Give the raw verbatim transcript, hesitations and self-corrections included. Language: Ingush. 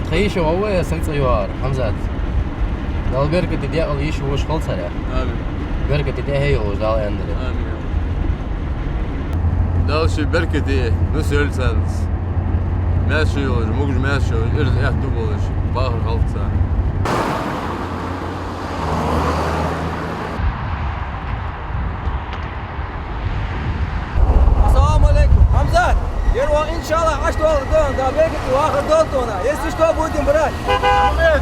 Тха йиша ва вай, саг цӀи йоагӀар Хьамзат. Дала беркате декъала йиша воша хилда царех. Амин. Беркате дехьа йолаш Дала аьннадале. Амин. Дала ший беркате нус йойла царна. Маьрша йолаш, могаш-маьрша йолаш, ираз аьттув болаш, бахар хилда царна. Ассаламу Ӏалайкум. Хьамзат, ер вай, иншаАллахӀ, Ӏаш дола дон, Дала беркате вахар долда хьона. Если что, будем брать. Амин.